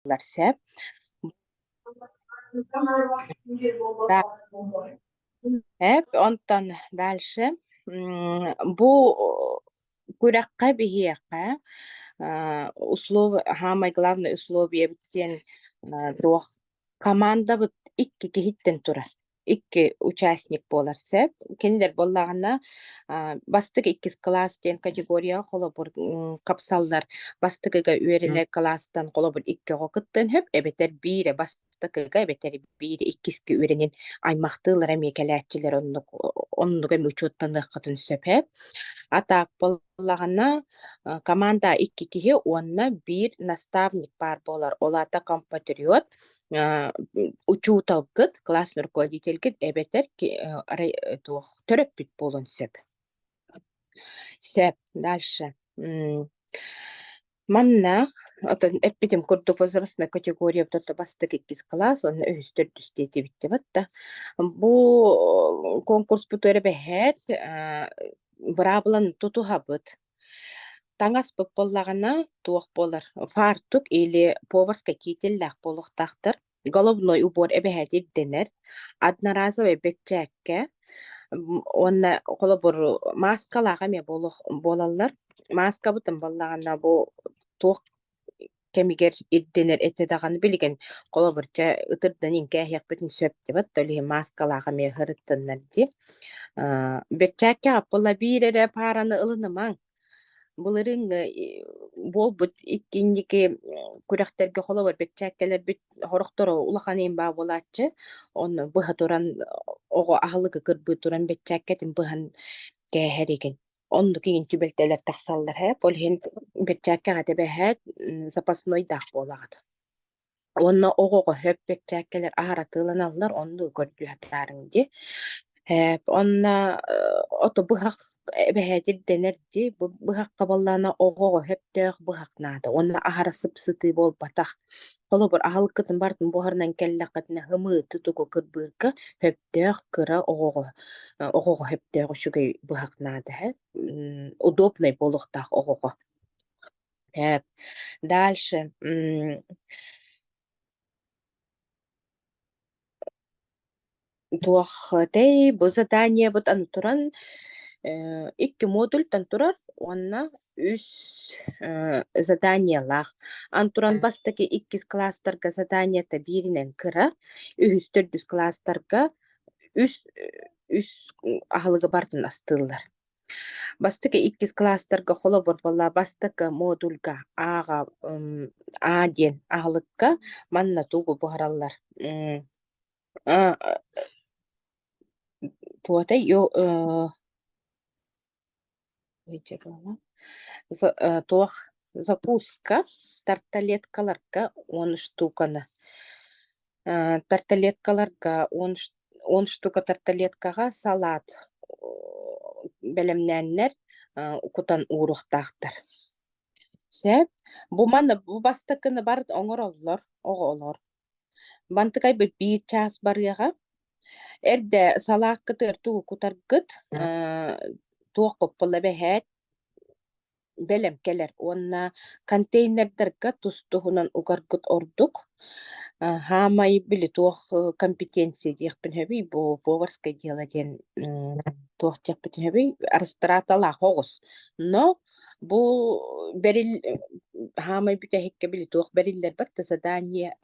Сөп. Да. Эп, онтон дальше бу күрэххэ биһиэхэ услов самое главное условиебыт диэн туох командабыт икки киһиттэн турар. Икки участник буолар сөп. Кинилэр буоллаҕына бастакы иккис кылаас диэн категорияҕа холобур хапсаллар. Бастакыга үөрэнэр кылаастан холобур икки оҕо кыттыан сөп эбэтэр биирэ бастакыга эбэтэр биирэ иккискэ үөрэнин аймахтыылара эмиэ кэлээччилэр оннук оннук эмиэ учуоттаныаххытын сөп ээ. А так буоллаҕына команда икки киһи уонна биир наставник баар буолар. Ол аата компатриот учууталгыт, классный руководительгит эбэтэр туох төрөппүт буолуон сөп. Сөп. Дальше. Манна отон эппитим курдук возрастной категория тото бастакы иккис кылаас уонна үһүс төрдүс диэтибит да. Бу конкурспут эрэ бэһээт быраабыланы тутуһабыт. Таҥаспыт буоллаҕына туох буолар фартук или поварскай кителлээх буолуохтаахтар, головной убор эбэһээт ирдэнэр, одноразовай бэччээккэ уонна холобур мааскалаах эмиэ буолуох буолаллар. Мааскабытын буоллаҕына бу туох кэмигэр ирдэнэр этэ даҕаны билигин холобур чэ ытырдан иҥкээһиэхпитин сөп диэбэт да ол иһин мааскалаах эмиэ сырыттыннар дии. Бэрчээккэҕэ буолла биир эрэ паараны ылынымаҥ. Былырыыҥҥы буолбут иккинники күрэхтэргэ холобур бэрчээккэлэрбит сорохторо улахан иин баа буолааччы. Онно быһа туран оҕо аһылыгы кырбыы туран бэрчээккэтин быһан кээһэр игин. Оннук игин түбэлтэлэр тахсаллар ээ. Ол иһин бэрчээккэҕэ тэбэһээт запаснойдаах буолаҕыт. Уонна оҕоҕо сөп бэрчээккэлэр аһара атыыланаллар, оннук көрдүү сатаарыҥ дии. Онно ото быһах эбэһээт ирдэнэр дии. Бу быһахха буоллаҕына оҕоҕо сөптөөх быһах наада уонна аһара сып-сытыы буолбатах. Холобур, аһылыккытын барытын буһарынан кэллэххитинэ ымыыты тугу кырбыырга сөптөөх кыра оҕоҕо оҕоҕо сөптөөх үчүгэй быһах наада ээ. Удобнай буолуохтаах оҕоҕо. Дальше туох этэй бу заданиебыт аны туран икки модультан турар уонна үс заданиелаах. Аны туран бастакы иккис класстарга заданиета бииринэн кыра, үһүс төрдүс класстарга үс үс аһылыгы барытын астыыллар. Бастакы иккис класстарга холобур буолла бастакы модульга ааҕа А диэн аһылыкка манна тугу буһараллар туотай туох закуска тарталеткаларга 10 штуканы тарталеткаларга 10 штука тарталеткаҕа салат бэлэмнээннэр кутан ууруохтаахтар. Сөп. Бу манна бу бастакыны барыт оҥороллор оҕолор. Мантыкайбыт биир чаас барыаҕа. Эрдэ салааккытыгар тугу кутаргыт, туох коппола эбэһээт бэлэм кэлэр уонна контейнердарга тус-туһунан угаргыт ордук. Хаамай били туох компетенция диэхпин сөбүй бу поварское дело диэн туох диэхпитин сөбүй растраталаах оҕус. Но бу бэрил хаамай бүтэһиккэ били туох бэриллэр барыта задание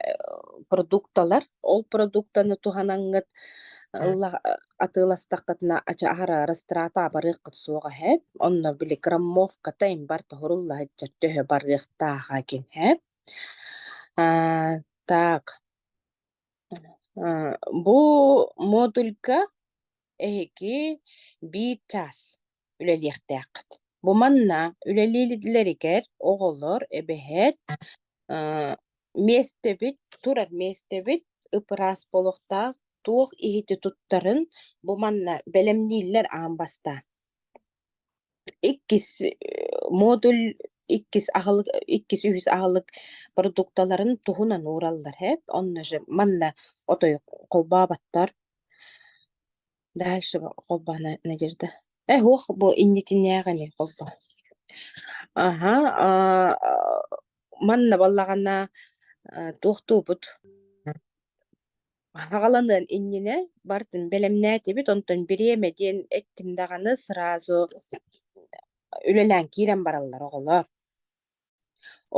продукталар ол продуктаны туһанаҥҥыт атыыластаххытына ача аһара растрата барыаххыт суоҕа эһэ онно били граммовката им бар тоһурулла сылдьар төһө барыахтааҕа кин һэ так бу модульга эһиги биир чаас үлэлиэхтээххит. Бу манна үлэлииллэригэр оҕолор эбэһээт миэстэбит турар миэстэбит ып-ыраас буолуохтаах, туох иһити туттарын бу манна бэлэмнииллэр аан бастаан. Иккис модуль иккис аһылык иккис үһүс аһылык продукталарын туһунан уураллар ээ онно же манна отой холбооботтор Дальше холбоно Надежда. Э һуох бу иннитинээҕини холбоо. Аһа манна буоллаҕына Туохтуубут Аҕаланыан иннинэ барытын бэлэмнээтибит, онтон бириэмэ диэн эттим даҕаны сразу үлэлээн киирэн бараллар оҕолор.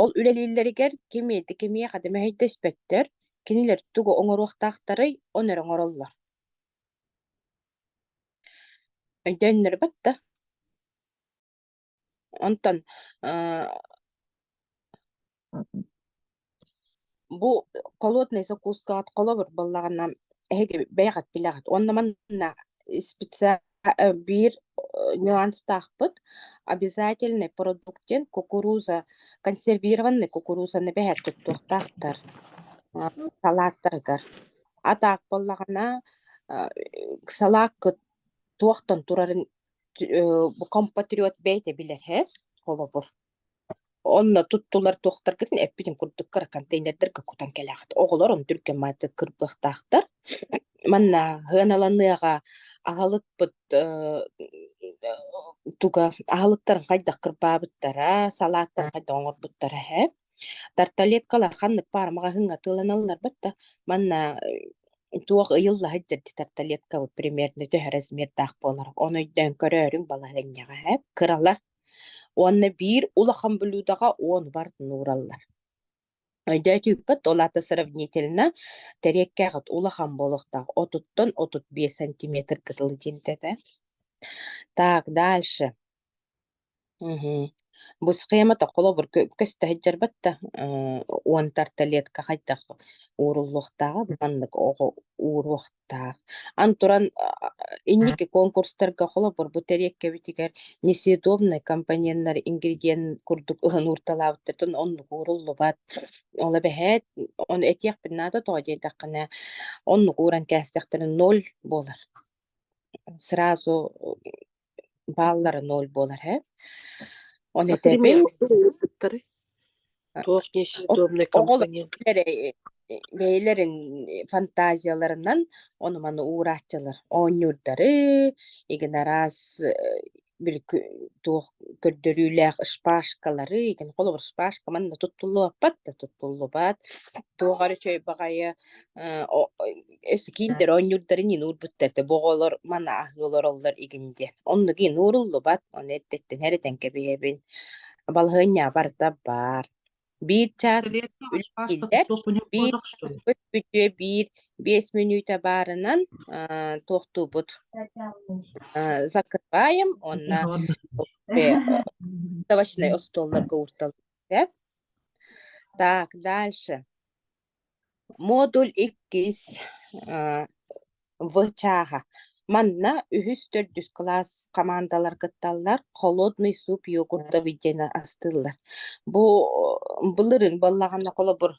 Ол үлэлииллэригэр кими да кимиэхэ да мэһэйдэспэттэр, кинилэр тугу оҥоруохтаахтарый, ону эрэ оҥороллор. Өйдөөннөр батта. Онтон бу холоднай сокуускаҕыт холобур буоллаҕына эһиги бэйэҕит билэҕит уонна манна специа биир нюанстаахпыт обязательный продукт диэн кукуруза консервированный кукурузаны бэһэр туттуохтаахтар салааттарыгар. А так буоллаҕына салааккыт туохтан турарын бу компатриот бэйэтэ билэр һэ холобур. Онно туттулар туохтаргытын эппитим курдук кыра контейнердэргэ кутан кэлэҕит. Оҕолор ону түргэн маатык кырбыахтаахтар. Манна сыаналаныаҕа аһылыкпыт туга аһылыктарын хайдах кырбаабыттара, салааттарын хайдах оҥорбуттара һэ. Тарталеткалар ханнык баар маҕаһыыҥҥа атыыланаллар батта. Манна туох ыйылла сылдьар дии тарталеткабыт примерно төһө размердаах буолар. Ону өйдөөн көрөөрүҥ балаһыанньаҕа һэ. Кыралар Уонна биир улахан блюдаҕа уон барытын уураллар. Өйдөөтүүппүт, ол аата сравнительно тэриэккээҕит улахан буолуохтаах отуттан 35 сантиметрга дылы диэн этэ. Так, дальше. Мгм. Бу схемата холобур көстө сылдьарбат да уон тарталетка хайдах ууруллуохтааҕа маннык оҕо ууруохтаах. Аны туран инники конкурстарга холобур бу тэриэккэбитигэр несъедобный компоненнар ингредиент курдук ылан уурталаабыттартан оннук ууруллубат. Ол эбэһээт ону этиэхпин наада тоҕо диэтэххинэ оннук ууран кээстэхтэринэ ноль буолар. Сразу бааллара ноль буолар ээ. Ону А этэбин примерно ыыппыттарый? Туох несъедобный оҕолор компонент? бэйэлэрин фантазияларынан ону-маны уурааччылар оонньуурдары, игин араас били туох көрдөрүүлээх шпажкалары, игин холобур шпажка манна туттуллубаппат да туттуллубат, туох эрэ үчүгэй баҕайы өссө кииннэр оонньуурдарын иин уурбуттар этэ, бу оҕолор маны аһыы олороллор игин диэн. Оннук иин ууруллубат, ону эрдэттэн эрэтэн кэбиһэбин. Балаһыанньа барыта баар. Биир чаас үлэлииллэр, биир чааспыт бүтүө биир 5 мүнүүтэ баарынан туохтуубут закрываем уонна овощной остуолларга уурталлар. Так, дальше. Модуль иккис В чааһа. Манна үһүс, төрдүс кылаас хамаандалар кытталлар, холодный суп йогуртовый диэни астыыллар. Бу былырыын буоллаҕына холобур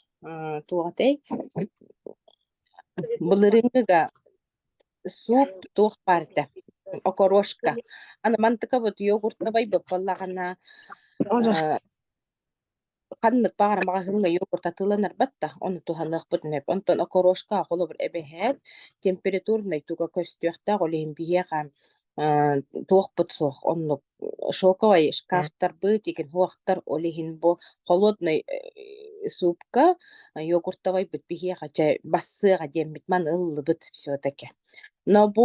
туох этэй? Былырыыҥҥыга суп туох баар этэ? Окорошка. Аны мантыкабыт йогуртовай буоллаҕына Ханнык баҕар маҕаһыыҥҥа йогурт атыыланарбат да, ону туһаныахпытын сөп. Онтон окорошка холобур эбэһээт температурнай туга көстүөхтээх, ол иһин биһиэхэ туохпут суох оннук шоковай шкафтарбыт игин суохтар, ол иһин бу холодный суупка йогуртовайбыт биһиэхэ чэ бассыаҕа диэммит маны ыллыбыт все-таки. Но бу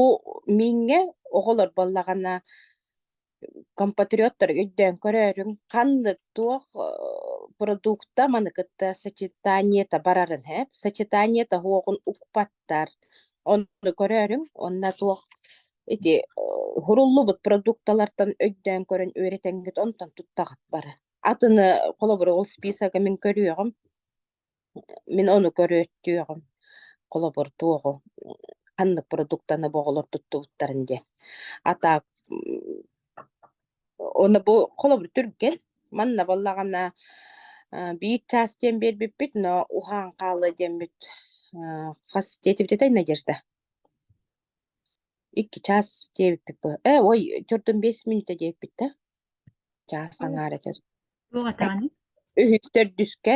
мииҥҥэ оҕолор буоллаҕына Компатриоттар өйдөөн көрөөрүҥ, ханнык туох продукта маны кытта сочетаниета барарын һэ, сочетаниета уоҕун укпаттар. Онно көрөөрүҥ, онно туох ити хуруллубут продукталартан өйдөөн көрөн үөрэтэҥҥит онтон туттаҕыт бары. Атыны холобур ол списога мин көрүөҕүм. Мин ону көрүөттүөҕүм, холобур, туоҕу, ханнык продуктаны бу оҕолор туттубуттарын диэн. А так уонна бу холобур түргэн, манна буоллаҕына биир чаас диэн биэрбиппит, но уһаан хаалыа диэммит хас диэтибит этэй Надежда? Икки чаас диэбиппит быһа э ой, төрдүн 5 мүнүүтэ диэбиппит да? Чаас аҥаар этэ. Туох этэҕиний? Үһүс төрдүскэ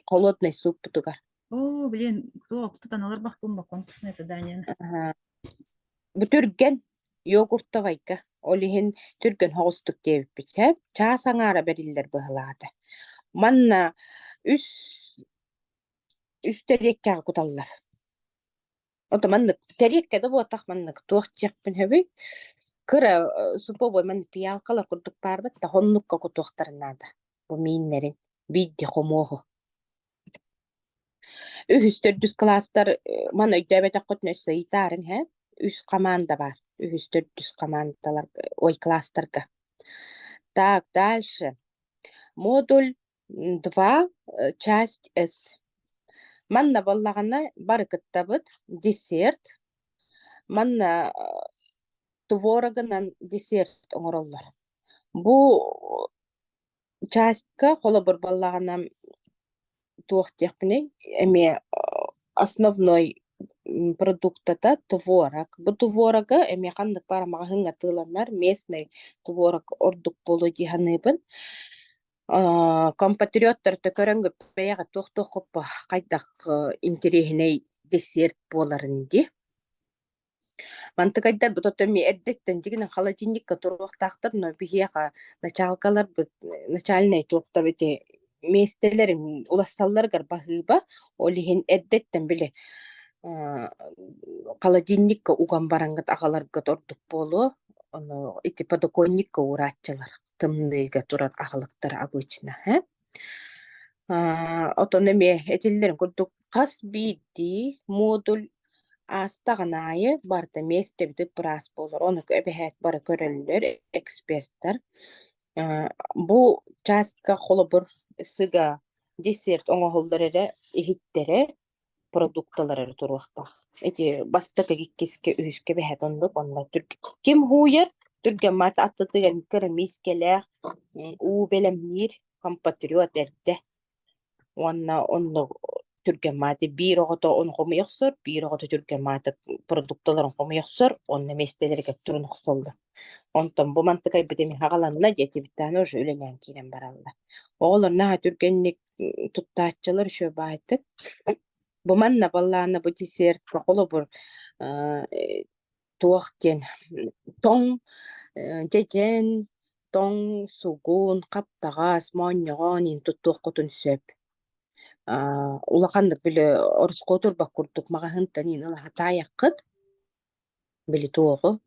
холодный сууппутугар. Оо, блин, туох тутан олорбохпун бо конкурсное задание. Аһа. Бу түргэн йогуртовайга. Ол иһин түргэн соҕустук диэбиппит. Чаас аҥаара бэриллэр быһылаата. Манна үс Үс тэриэккэҕэ куталлар. Ото маннык тэриэккэ да буотах маннык туох диэхпин сөбүй? Кыра суповой маннык пиалкалар курдук баарбыт да оннукка кутуохтарын наада. Бу мииннэрин биирдэ хомуоһу. Үһүс, төрдүс кылаастар маны өйдөөбөтөххүтүнэ өссө ыйытаарыҥ һэ. Үс команда баар. Үһүс, төрдүс командалар ой класстарга. Так, дальше. Модуль два, часть С. Манна буоллаҕына бары кыттабыт. Десерт. Манна творогынан десерт оҥороллор. Бу Чааска холобур буоллаҕына туох диэхпиний, эмиэ основной продуктата творог. Бу творога эмиэ ханнык баар маҕаһыыҥҥа атыыланар местный творог ордук буолуо дии саныыбын. Компатриоттарта көрөҥҥүт бэйэҕит туох-туоххуппа хайдах интэриэһинэй десерт буоларын дии. Мантыкайдарбыт оттон эмиэ эрдэттэн дьиҥинэн холодильникка туруохтаахтар, но биһиэхэ начаалкаларбыт начальнай туохтар ити миэстэлэрин улассалларыгар баһыыба, ол иһин эрдэттэн били холодильникка уган бараҥҥыт аҕаларгыт ордук буолуо. Ону ити подоконникка уурааччылар тымныыга турар аһылыктара обычно ээ. Отон эмиэ этиллэрин курдук хас биирдии модуль Аастаҕын аайы барыта миэстэбитин быраас буолар, ону эбэһээт бары көрөллөр, экспертэр. Бу чааска холобур сыга десерт оҥоһуллар эрэ иһиттэрэ, продукталар эрэ туруохтаах. Ити бастакы, иккискэ, үһүскэ эбэһээт оннук онно ким һууйар, түргэн маат аттытыгар кыра миискэлээх уу бэлэмниир компатриот эрдэ Уонна онно түргэн мааты биир оҕото ону хомуйа охсор, биир оҕото түргэн мааты продукталарын хомуйа охсор уонна миэстэлэригэр турун охсоллор. Онтон бу мантыкайбыт эмиэ хаҕаланна диэтибиттээн уже үлэлээн киирэн бараллар. Оҕолор наһаа түргэнник туттааччылар үчүгэй баайтык. Бу манна баллаана бу десерт холобур туох диэн тоҥ дьэдьэн, тоҥ сугун, хаптаҕас, моонньоҕон иһин туттуоххутун сөп. Улаханнык били ороскуотурбат курдук маҕаһыынтан иһин ыла сатаайаххыт. Били туоҕу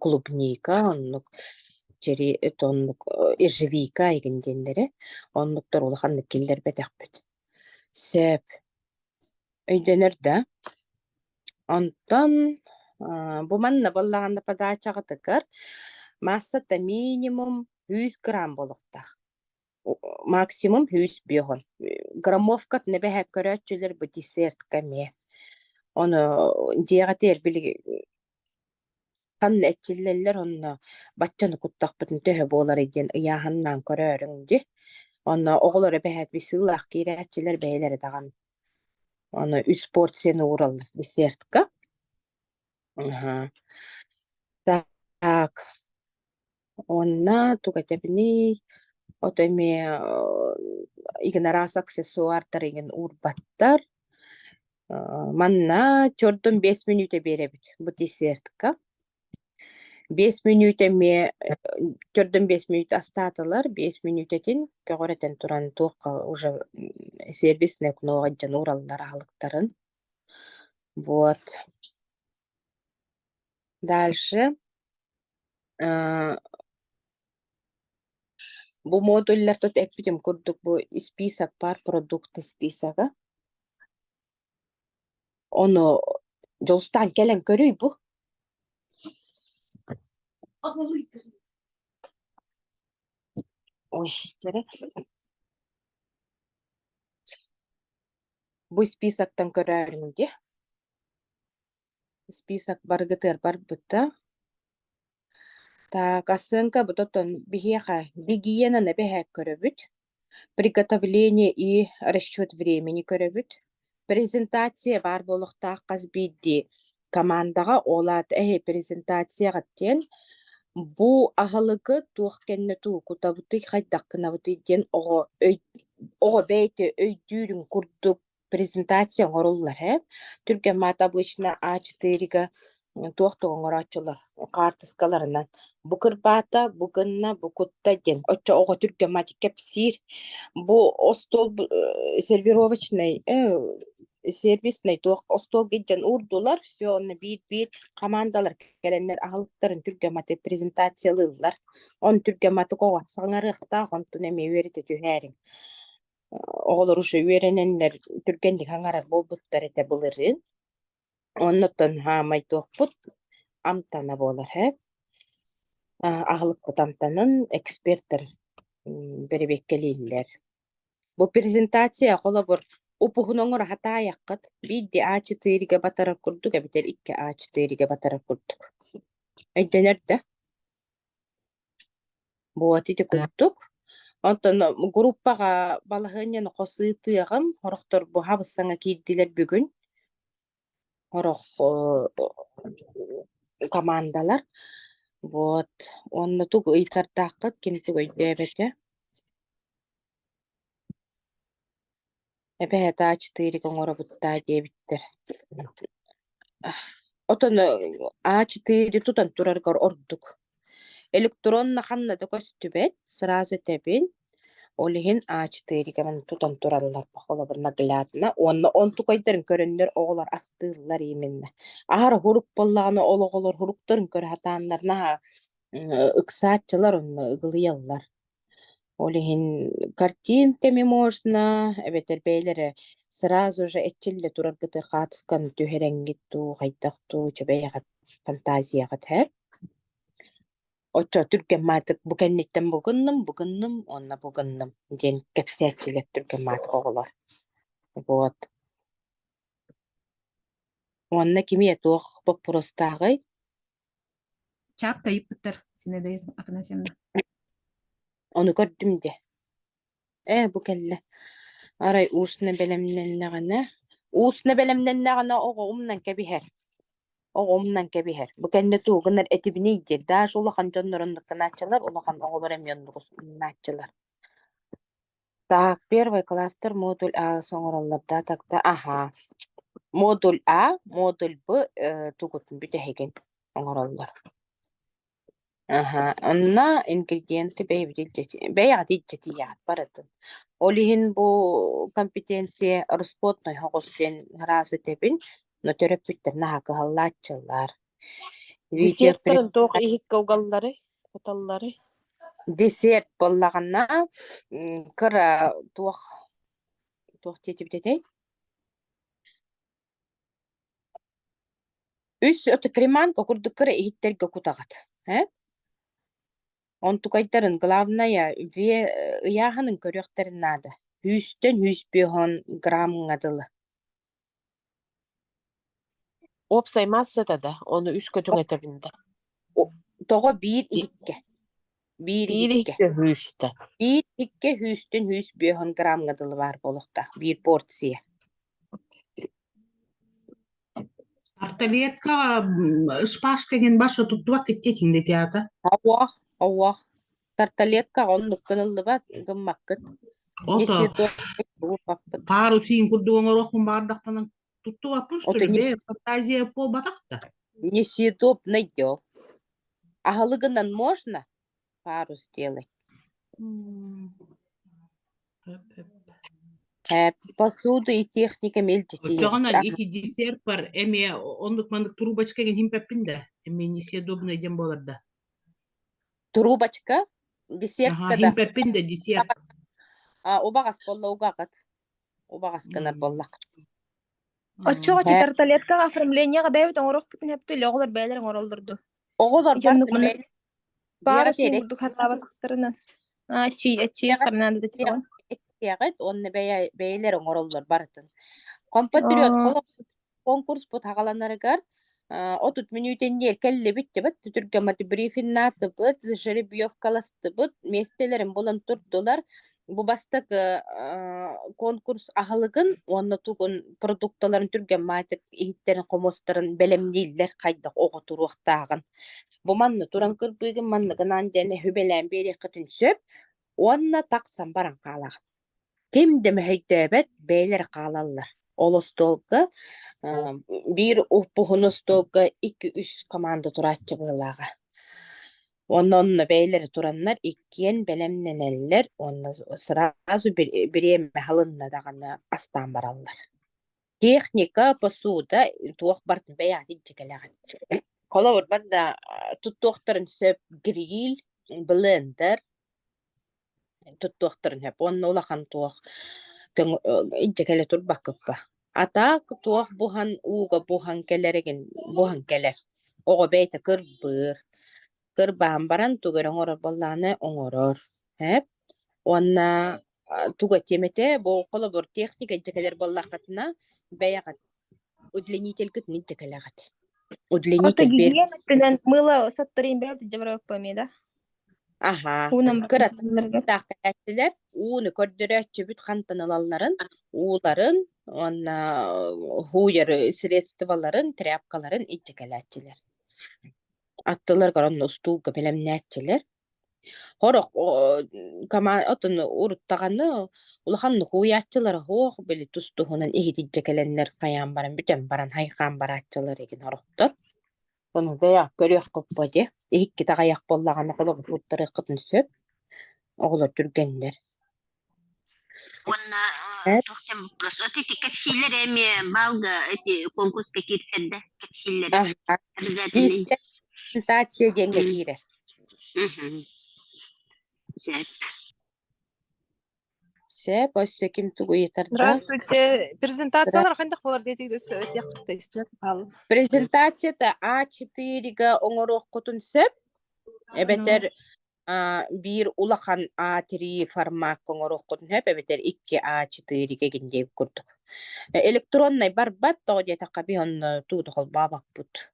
клубника оннук чери оннук ежевика игин диэннэри оннуктар улаханнык киллэрбэтэхпит. Сөп. Өйдөнөр да? Онтон бу манна буоллаҕына подачаҕытыгар маассата минимум 100 грамм буолуохтаах. Максимум 150. Граммовкатын эбэһээт көрөөччүлэр бу десертка эмиэ. Ону дьиэҕитигэр билигин ханна эрчиллэллэр онно баччаны куттахпытын төһө буоларый диэн ыйааһыннаан көрөөрүҥ дии. Онно оҕолор эбэһээт сыылаах киирээччилэр бэйэлэрэ даҕаны Аны үс порцияны уураллар десертка. Аһаа. Так, уонна тугу этэбиний? Ото эмиэ игин араас аксессуардар игин уурбаттар. Манна төрдүн 5 мүнүүтэ биэрэбит бу десертка. 5 мүнүүтэ эмиэ төрдүн 5 мүнүүтэ астаатылар, 5 мүнүүтэтин көҕүрэтэн туран туохха уже сервиснэй окноҕа илдьэн уураллар аһылыктарын. Вот. Дальше. Бу модуллар тут эппитим курдук бу список пар продукты списога. Ону дьолустаан кэлэн көрүй бу. Ой, чэрэ. Бу списоктан көрөөрүҥ дии. Список барыгытыгар барбыта. Так, оценка бу оттон биһиэхэ гигиенаны эбэһээт көрөбүт. Приготовление и расчет времени көрөбүт. Презентация баар буолуохтаах хас биирдии командаҕа ол аата эһи презентацияҕыт диэн бу аһылыгы туох кэннэ тугу кутабытый, хайдах гынабытый диэн оҕо өй оҕо бэйэтэ өйдүүрүн курдук презентация оҥоруллар ээ. Түргэн маат обычно А4-га туох тугу оҥорооччулар хаартыскаларынан бу кырбаата, бу гынна, бу кутта диэн. Оччо оҕо түргэн маат кэпсиир. Бу остуол сервировочный. сервиснэй туох остуолга илдьэн уурдулар, все онно биир-биир хамаандалар кэлэннэр аһылыктарын түргэматык презентациялыыллар. Он түргэматык оҕо саҥарыахтаах, онтун эмиэ үөрэтэ түһээриҥ. Оҕолор уже үөрэнэннэр түргэнник аҥарар буолбуттар этэ былырыын. Оннуттан хаамай туохпут амтана буолар ээ. Аһылыкпыт амтанын экспертэр бэрэбиэркэлииллэр. Бу презентация холобур упуһун оҥоро сатаайаххыт биирдии А4-гэ батарар курдук эбэтэр икки А4-гэ батарар курдук. Өйдөнөр да? Вот ити курдук. Онтон группаҕа балаһыанньаны хос ыытыаҕым, сорохтор бу хабыс-саҥа киирдилэр бүгүн. Сорох командалар. Вот. Уонна тугу ыйытардааххыт, ким тугу өйдөөбөтө. Эбэһээт А4 оҥоробуттаа диэбиттэр. Отон А4 тутан тураргар ордук. Электронно ханна да көстүбэт, сразу этэбин. Ол иһин А4 тутан тураллар холобур наглядно уонна онтукайдарын көрөннөр оҕолор астыыллар именно. Аһара хурук буоллаҕына ол оҕолор хуруктарын көрө сатааннар наһаа ыксааччылар онно ыгылыйаллар. Ол иһин картинками можно, эбэтэр бэйэлэрэ сразу же эрчиллэ тураргытыгар хаартысканы түһэрэҥҥит дуу, хайдах дуу, чэ бэйэҕит фантазияҕыт һэ. Оччо түргэн маатык бу кэнниттэн бу гынным, бу гынным уонна бу гынным диэн кэпсээччилэр түргэн маатык оҕолор. Вот. Уонна кимиэ туох боппуруостааҕый? Чат ыйыппыттар Зинаида Афанасьевна. Ону көрдүм дии. Ээ, бу кэллэ. Арай устно бэлэмнэннэҕинэ, устно бэлэмнэннэҕинэ оҕо умнан кэбиһэр. Оҕо умнан кэбиһэр. Бу кэннэ тугу гынар этибиний диир. Даже улахан дьоннор оннук гынааччылар, улахан оҕолор эмиэ оннук умнааччылар. Так, первый класстар модуль А оҥороллор да тогда аһаа. Модуль А, модуль Б тугутун бүтэһигин оҥороллор. Аһаа, онно ингредиенты бэйэбит илдьэ бэйэҕит илдьэ тиийэҕит барытын. Ол иһин бу компетенция расходный оҕус диэн араас этэбин, но төрөппүттэр наһаа кыһаллааччылар. Видео Десерттарын туох иһиккэ угалларый, куталларый? Десерт буоллаҕына кыра туох туох диэтибит этэй? Үс ото креманка курдук кыра иһиттэргэ кутаҕыт ээ Онтукайдарын главное ыйааһынын көрүөхтэрин наада сүүстэн 150 граммҥа дылы. Уопсай маассата да, ону үс көтүҥ этэбин да. Тоҕо биир иһиккэ биир Биир иһиккэ иһиккэ сүүстэ. Биир иһиккэ сүүстэн 150 граммҥа дылы баар буолуохтаах биир порция. Тарталетка шпажка диэн баша туттубат киттиэтиҥ дэтиата. Оуох, оуох. Тарталеткаҕа оннук гыныллыбат, гыммаккыт. Ото уурбаппыт. парусин курдук оҥоруохпун баҕардахпына туттубаппын что Ото ли, бэйэ фантазия буолбатах да. Несъедобный дел. Аһылыгынан можно парус делать? Посуду и техника мэлдьи Оччоҕуна ити десерт бар эмиэ оннук маннык трубочка гин химпэппин да эмиэ несъедобный диэн буолар да. Трубочка Аха, десертка да. химпэппин да десерт. А, убаҕас буолла угаҕыт. Убаҕас гынар буоллах. Оччоҕо ити тарталеткаҕа оформлениеҕа бэйэбит оҥоруохпутун сөп дуо или оҕолор бэйэлэрэ оҥороллор дуо? Оҕолор Ити оннук бары маннык дьиэҕэ парусин курдук хатаабатахтарына аа аччыйыахтарын наада да тиэҕин. Этиэҕит уонна бэйэ бэйэлэр оҥороллор барытын. Компатрёт конкурспут хаҕаланарыгар 30 мүнүүтэн кэллибит дебет түргэммэт брифиннаатыбыт, жеребьевкаластыбыт, миэстэлэрин булан турдулар. Бу бастакы конкурс аһылыгын уонна тугун продукталарын түргэммаатык иһиттэрин хомуостарын бэлэмнииллэр хайдах оҕо туруохтааҕын. Бу манна туран кырбыыгын манныгынан диэн сүбэлээн биэриэххитин сөп уонна тахсан баран хаалаҕыт. Ким да мөһөйдөөбөт, бэйэлэрэ хаалаллар. Ол остуолга биир уһун остуолга икки-үс команда турааччы быһыылааҕа. Уонна онно бэйэлэрэ тураннар иккиэн бэлэмнэнэллэр уонна сразу бириэмэ аһылынна даҕаны астаан бараллар. Техника, посуда туох барытын бэйэҕит илдьэ кэлэҕит. Холобур, манна туттуохтарын сөп гриль, блендер туттуохтарын сөп уонна улахан туох көҥү илдьэ кэлэ турбаккыппа. А так туох буһан ууга буһан кэлэр игин буһан кэлэр. Оҕо бэйэтэ кырбыыр. Кырбаан баран тугу эрэ оҥорор буоллаҕына оҥорор. Сөп. Уонна тугу этиэм этэ, бу холобур техника илдьэ кэлэр буоллаххытына бэйэҕит удлинителькытын илдьэ кэлэҕит. Ото Удлинитель биэр гигиена өттүнэн мыло сотторин бэйэбит илдьэ барыахпа эмиэ да. Аһаа, Уунан кыратаах кэлээччилэр ууну көрдөрөөччүбүт хантан ылалларын, ууларын уонна һууйар средстволарын, тряпкаларын илдьэ кэлээччилэр. Аттыларыгар онно устуулга бэлэмнээччилэр. Сорох отон урут даҕаны улаханнык ууйааччылара суох, били тус-туһунан иһит илдьэ кэлэннэр хайаан баран бүтэн баран хайҕаан барааччылар игин сорохтор. Ону бэйэҕит көрүөххүт буо дии, иһиккит аҕыйах буоллаҕына холобур уурдарыаххытын сөп, оҕолор түргэннэр. Уонна туох диэн боппуруос вот ити кэпсииллэр эмиэ баалга эти конкурска киирсэрдэ кэпсииллэрэ Аһа, обязательный. Презентация диэҥҥэ киирэр. Сөп. Сөп, өссө ким тугу ыйытар да? Здравствуйте. Презентациялар хайдах буолар диэтигит өссө этиэххит истибэт хааллым. Презентацията А4-га оҥоруоххутун сөп, эбэтэр биир улахан А3 формакка оҥоруоххутун сөп, эбэтэр 2 А4-га гин диэбит курдук. Электроннай барбат, тоҕо диэтэххэ биһи онно тугу да холбообоппут.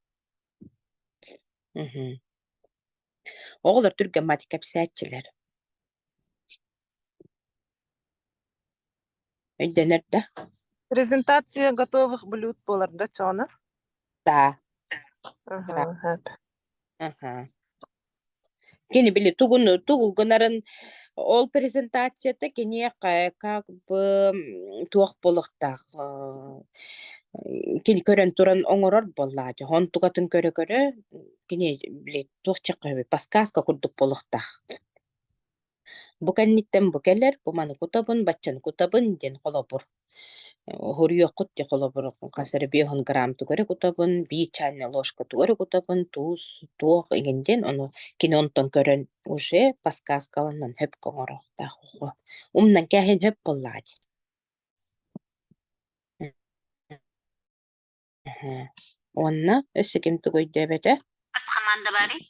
Мгм. Оҕолор түргэн мати кэпсээччилэр. Өйдөнөр да? Презентация готовых блюд буолар да чоҕуна? Да. Аха, сөп. Аха. Кини били тугуну тугу гынарын ол презентацията киниэхэ как бы туох буолуохтаах кини көрөн туран оҥорор буоллаҕа дии. Онтукатын көрө-көрө кини били туох диэххэ подсказка курдук буолуохтаах. Бу кэнниттэн бу кэлэр, бу маны кутабын, баччаны кутабын диэн холобур. Уһуруйуоххут дии холобур хас эрэ 50 грамм тугу эрэ кутабын, биир чайная ложка тугу эрэ кутабын, туус, туох игин диэн ону кини онтон көрөн уже подсказкаланан хөпкө оҥоруохтаах оҕо. Умнан кээһин хөп буоллаҕа дии. Уонна өссө ким тугу өйдөөбөтө? Хас хамаанда баарый?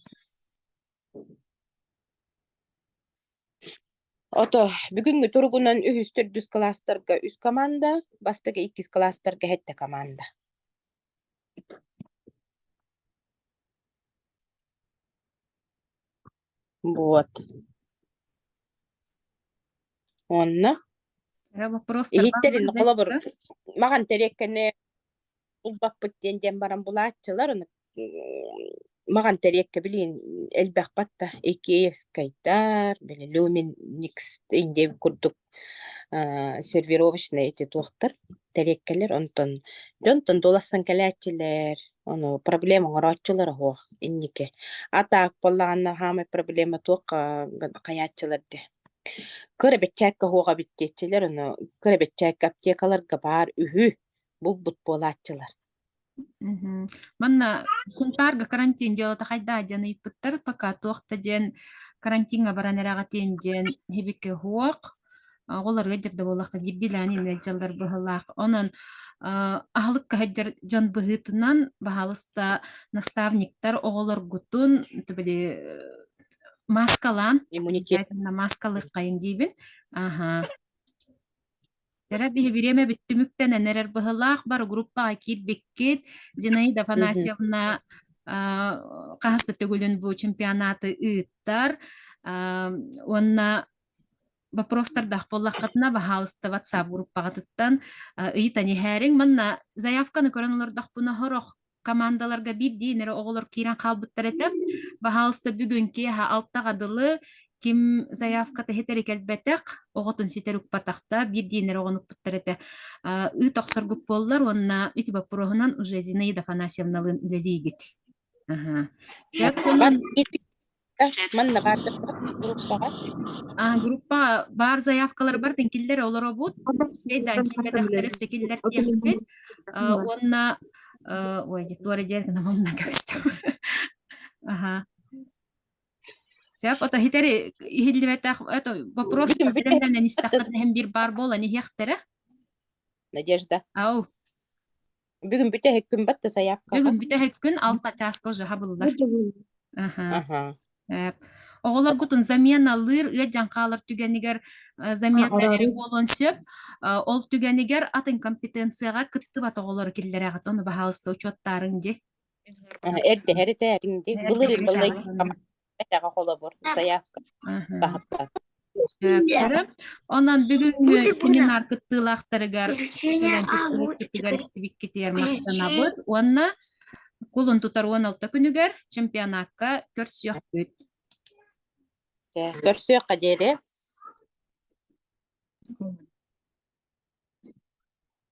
Ото бүгүҥҥү туругунан үһүс төрдүс кылаастарга үс команда, бастакы иккис кылаастарга сэттэ команда. Вот. Уонна Эрэ вопростар иһиттэрин бааллар холобур да? маҕан тэриэккэни булбаппыт диэн диэн баран булааччылар ону маҕан тэриэккэ билигин элбэх батта Икеевскайдар били Люминикс диэн курдук сервировочный ити туохтар тэриэккэлэр онтон дьонтон дулассан кэлээччилэр ону проблема оҥорооччулар оһуох инники а так буоллаҕына хаамай проблема туох хайааччылар дии кыра бэччээккэ оһуох эбит диэччилэр ону кыра бэччээккэ аптекаларга баар үһү булбут буолааччылар. Мгм. Манна Сунтаарга карантин дьыалата хайдаа диэн ыйыппыттар, пока туох да диэн карантиҥҥа баран эрэҕитин диэн иһибиккэ суох. Оҕолор ыалдьар да буоллахха биирдиилээн ыалдьаллар быһыылаах. Онон аһылыкка сылдьар дьон быһыытынан, баһаалыста, наставниктар оҕолоргутун били маскалаан, Иммунитет. обязательно маскалыаххайын диибин. Аһа. Дьэ, биһи бириэмэбит түмүктэнэн эрэр быһыылаах бары группаҕа киирбиккит. Зинаида Афанасьевна хаһыс да төгүлүн бу чемпионаты ыыттар. Уонна вопростардаах буоллаххытына, баһаалыста WhatsApp группаҕытыттан ыйытан иһээриҥ. Манна заявканы көрөн олордохпуна сорох командаларга биирдиин эрэ оҕолор киирэн хаалбыттар этэ. Баһаалыста бүгүн киэһэ алтаҕа дылы ким заявката ситэри кэлбэтэх, оҕотун ситэри укпатахта, биирдиин эрэ оҕону укпуттар этэ. Ыыт охсоргут буоллар уонна ити боппуруоһунан уже Зинаида Афанасьевналыын үлэлиигит. Аха. Сөп, онон... Манна баар группаҕа. А, группа баар заявкалар бар киллэр олоробут. Үчүгэй киирбэтэхтэрэ өссө киллэртиэхпит. Уонна ой, туора диэн гына кэбистим. Аха. Сөп, ото хитер иһиллибэтэх это вопрос Бүтүн бүтэ. бэлэмнэнэн истэххэ биир баар буолан иһиэхтэрэ. Надежда. Ау. Бүгүн бүтэһик күн батта заявкаҕа. Бүгүн бүтэһик күн алта чааска уже хабыллар. Аха. Аха. Эп. Оҕолоргутун заменалыыр ыадьан хаалар түгэнигэр э, замена эрэ буолуон сөп. Э, Ол түгэнигэр атын компетенцияҕа кыттыбат оҕолору киллэрэҕит. Ону баһаалыста учуоттаарыҥ дии. Эрдэһэр этээриҥ дии. Былыр былай этэҕэ холобур заявка Аха. таһаппат. Сөптөрө. Онон бүгүҥҥү семинар кыттыылаахтарыгар кэлэн кыттыбыккытыгар истибиккитигэр махтанабыт уонна кулун тутар 16 күнүгэр чемпионакка көрсүөхпүт. Көрсүөххэ диэри.